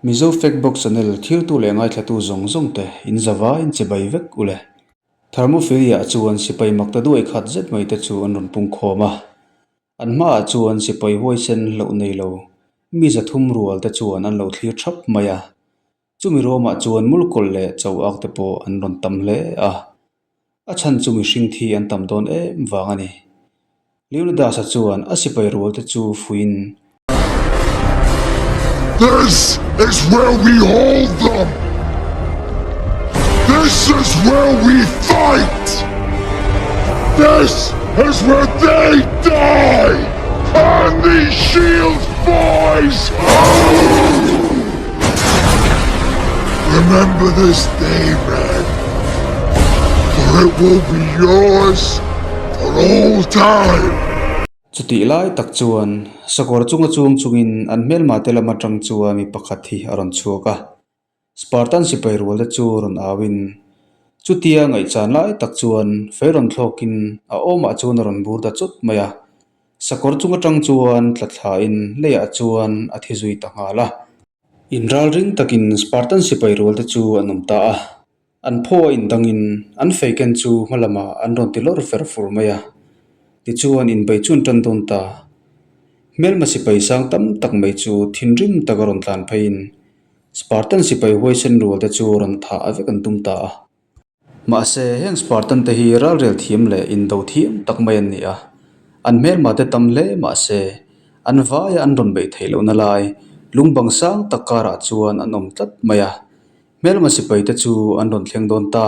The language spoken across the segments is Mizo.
Mizo Factbox Channel thirtu leh ngaithlatu zawng zawng te in zava in che bai vek u le. Thermophilia chuan sipai makta duai khat zet mai te chu an rawn pung khawm a. An hmaah chuan sipai huaisen hlauh nei lo mi 300 rual te chuan an lo thlir thap mai a. Chumi ruamah chuan mulkawlh leh cho ak te pawh an rawn tam hle a. A chhan chu mihring thi an tam dawn em vang a ni. Leonidas-a chuan a sipai rual te chu fuiin. This is where we hold them! This is where we fight! This is where they die! On these shields, boys! Remember this day, man, for it will be yours for all time. Chutih lai tak chuan sakawr chunga chuang chungin an hmelma te lam atang chuan mi pakhat hi a rawn chhuak a. Spartan sipai rual te chu rawn au in chutia ngaihchan lai tak chuan fei rawn thlawk in a awmah chuan a rawn bur ta chawt mai a. Sakawr chung atang chuan tla thla in leiah chuan a thi zui ta nghal a. Inralring takin Spartan sipai rual te chu an awm ta a. An phaw a indangin an fei ken chu hma lamah an rawn ti lawr fer fur mai a. Tichuan inbei chu an tan dawn ta. Hmelma sipai sang tam tak mai chu thinrim taka rawn tlan pheiin Spartan sipai huaisen rual te chu rawn thah a vek an tum ta a. Mahse, heng Spartan te hi ralrel thiam leh indo thiam tak mai an ni a, an hmelma te tam hle mahse, an vaia an rawn beih theih lohna lai lungbang sang tak karah chuan an awm tlat mai a, hmelma sipai te chu an rawn thleng dawn ta.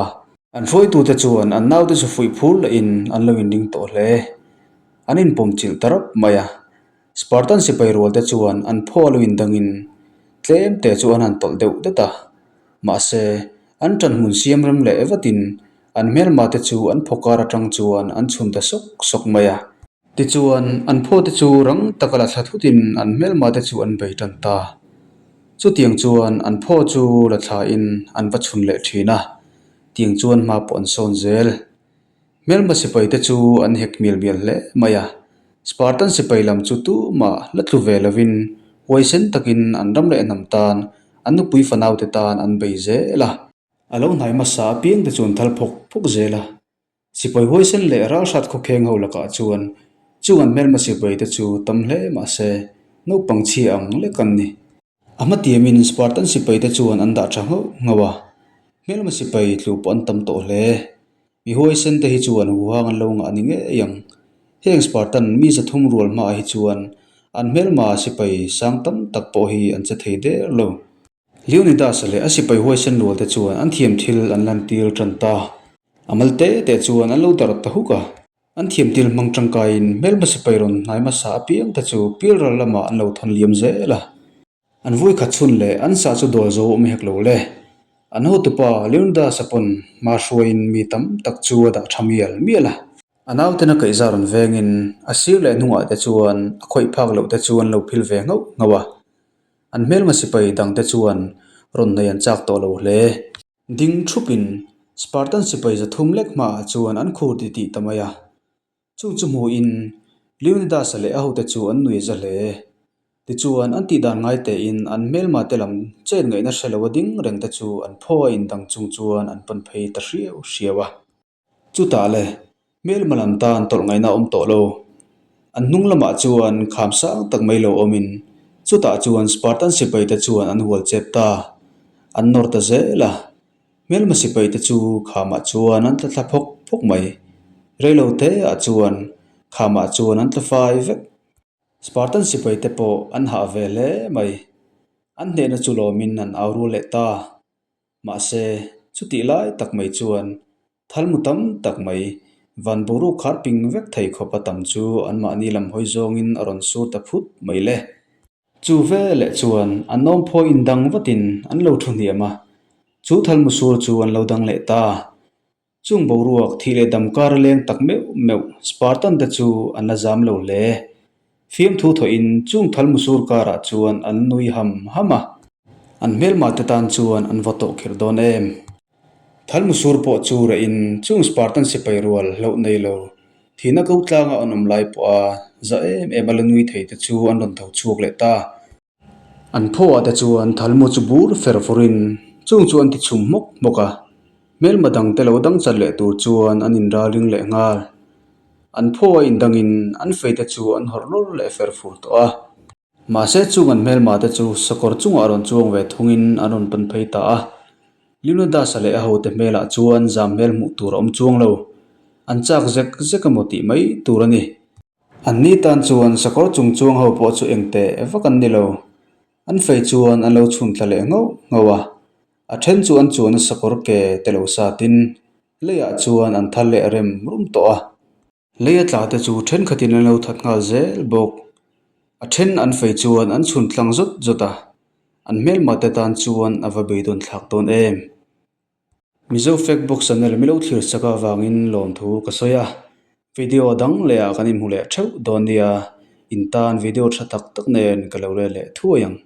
An hruaitute chuan an naute chu fuih phur lehin an lo inring tawh hle. An inpawm chilh ta rawp mai a, Spartan sipai rual te chuan an phaw a lo indangin tlem te chu an han tawlh deuh det a. Mahse, an ṭanhmun siam rem leh vatin an hmelma te chu an phaw kar aṭang chuan an chhun ta sawk sawk mai a. Tichuan, an phaw te chu rang taka la thla thutin an hmelma te chu an bei ṭan ta. Chutiang chuan an phaw chu la thlain an va chhun leh ṭhin a, tiang chuan hma pawh an sawn zel. Hmelma sipai te chu an hek mial mial hle mai a, Spartan sipai lam chu tumah la tlu ve lovin huaisen takin an ram leh hnam tan, an nupui fanau te tan an bei zel a. A lo hnai hmasa apiang te chu an thal phawk phawk zel a, sipai huaisen leh ralhrat khawkheng ho lakah chuan chung an hmelma sipai te chu tam hle mah se naupang chhia ang lek an ni. A hmatiamin Spartan sipai te chuan an dah tha nghauh nghauh a, hmelma sipai tlu pawh an tam tawh hle. Mi huaisen te hi chuan huhang an lo ngah ni ngei ang. Heng Spartan mi 300 rual hmaah hi chuan an hmelma sipai sang tam tak pawh hi an che thei der lo. Leonidas-a leh a sipai huaisen rual te chuan an thiam thil an lantir tan ta. A mal te te chuan an lo darh ta huk a. An thiamtil hmang tangkaiin hmelma sipai rawn hnai hmasa apiang te chu pilral lamah an lo thawn liam zel a. An vui khat chhun leh an sa chu dawl zo awm hek lo le. An hotupa Leonidas-a pawn hma hruaiin mi tam tak chu a dah tha mial mial a. A nauten a kaihza rawn vengin a sir leh hnungah te chuan a khawih phak loh te chu an lo phil ve nghauh nghauh a. An hmelma sipai dangte chuan rawn hnaih an chak tawh lo hle. Ding thupin Spartan sipai 300 lek hmaah chuan an khur ti tih ta mai a. Chung chu hmuhin Leonidas-a leh a hote chu an nui za hle. Tichuan, an tih dan ngai tein an hmelma te lam chen ngaihna hre lo a ding reng te chu an phaw a indang chung chuan an pan phei ta hriau hriau a. Chutah le, hmelma lam tan tawlh ngaihna a awm tawh lo. An hnung lamah chuan kham sang tak mai lo awmin chutah chuan Spartan sipai te chuan an hual chep ta. An nawr ta zel a, hmelma sipai te chu khamah chuan an tla thla phawk phawk mai. Reilo te ah chuan khamah chuan an tla fai vek. Spartan sipai te pawh an hah ve hle mai. An hnehna chu lawmin an au rual leh ta. Mahse, chutih lai tak mai chuan thalmu tam tak mai van boruak khar ping vek thei khawp a tam chu anmahni lam hawi zawngin a rawn sur ta phut mai le. Chu veleh chuan an awmphawi indang vatin an lo thu hniam a, chu thalmu sur chu an lo dang leh ta. Chung boruak thih leh dam kar a leng tak meuh meuh Spartan te chu an la zam lo hle. Fiamthu thawhin chung thalmu sur karah chuan an nui ham ham a. An hmelma te tan chuan an va tawh kher dawn em. Thalmu sur pawh chu rehin chung Spartan sipai rual hlauh nei lo thihna ko tlanga an awm lai pawha za em em a la nui thei te chu an rawn tho chhuak leh ta. An phaw ah te chuan thalmu chu bur fer furin chung chu an ti chhum hmawk hmawk a, hmelma dang te lo dang chat leh tur chuan an inraling leh nghal. An phaw a indangin an fei te chu an hawrh lawr leh fer fur tawh a. Mahse chung an hmelma te chu sakawr chungah rawn chuang ve thungin an rawn pan phei ta a. Leonidas-a leh a hote hmelah chuan zam hmel hmuh tur a awm chuang lo. An chak zek zek emaw tih mai tur a ni. An ni tan chuan sakawr chung chuang ho pawh chu eng teh vak an ni lo. An fei chuan an lo chhun tla leh ngauh ngauh a. A then chu an chuan a sakawr ke te lo satin leiah chuan an thal leh rem rum tawh a. Lei a tla te chu thenkhatin an lo that nghal zel bawk. A then an fei chuan an chhun tlang zawt zawt a. An hmelma te tan chuan a va beidawn thlak dawn em. Mizo Fact Box Channel milo thlir chak avangin lawmthu ka sawi a, video dang leh ah kan inhmu leh theuh dawn nia, in tan video tha tak tak nen ka lo let leh thuai ang.